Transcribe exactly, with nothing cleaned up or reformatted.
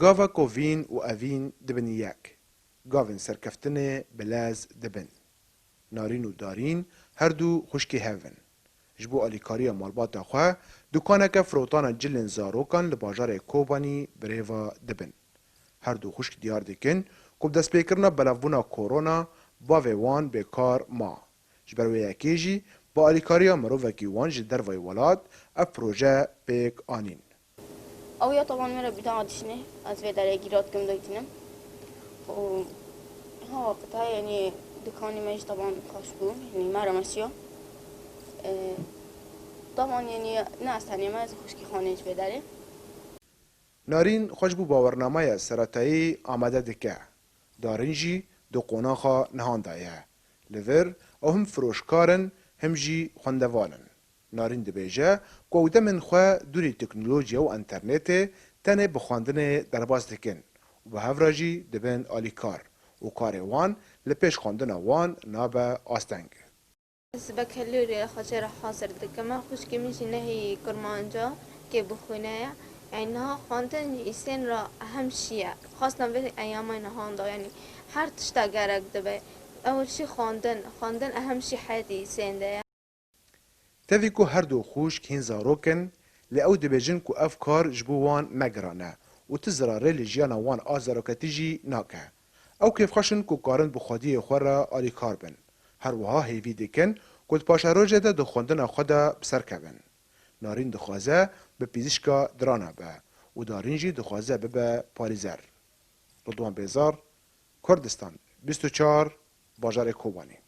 Gava ku vîn û evîn dibin yek, gavên serkeftinê bi lez dibin. Narîn û Darîn her du xwişkê hev in. Ji bo alîkariya malbata xwe, dukaneke firotana cilên zarokan li bajarê Kobanî bi rêva dibin. Her du xwişk diyar dikin ku bi destpêkirina belavbûna korona bavê wan bêkar ma. Ji ber wê yekê jî bi alîkariya mirovekî wan ji dervayî welat ev proje pêk anîn. Ew ya taban me re bir daha dişine, ez vê derê gîrat kim doytînim. Û ha waqit he, yani, dukanî me jî taban xweş bû, yani, me re mesiya. E, taban, yani, ne ez tenê me, ez xwişkî xanê ji vê derê. Narîn xwe ji bo bawernameya seretayî amade dike. Darîn jî di qonaxa nihan de ye. Li vir ew him firoşkar in, him jî xwendevan in. Narîn dibêje ku ew demên xwe dûrî teknolojiya û înternetê tenê bi xwendinê derbas dikin û bi hev re jî dibin alîkar û karê wan li pêş xwendina wan nabe asteng. Ez bi kelûrê xwe jê re hazir dikim. Xwişkê min jî nehî kurmanca kê bixwîne ye. Yani niha xwendin îsên re ehem şî ye. Xwestin vê eyama nihan de, yani her tişta gerek dibe. Ew şî xwendin. Xwendin ehem şî heyetê îsên de ye. Tevî ku her du xwişk hîn zarok in, lê ew dibêjin ku ev kar ji bo wan ne giran e û ti zirarê li jiyana wan a zaroketî jî nake. Ew kêfxweş in ku karin bi xwediyê xwe re alîkar bin. Her wiha hêvî dikin ku di paşerojê de di xwendina xwe de bi ser kevin. Narîn dixwaze bi pizîşka dirana be û Darîn jî dixwaze bibe parêzer. Ridwan Bêzar, Kurdistan bîst û çar, bajarê Kobanê.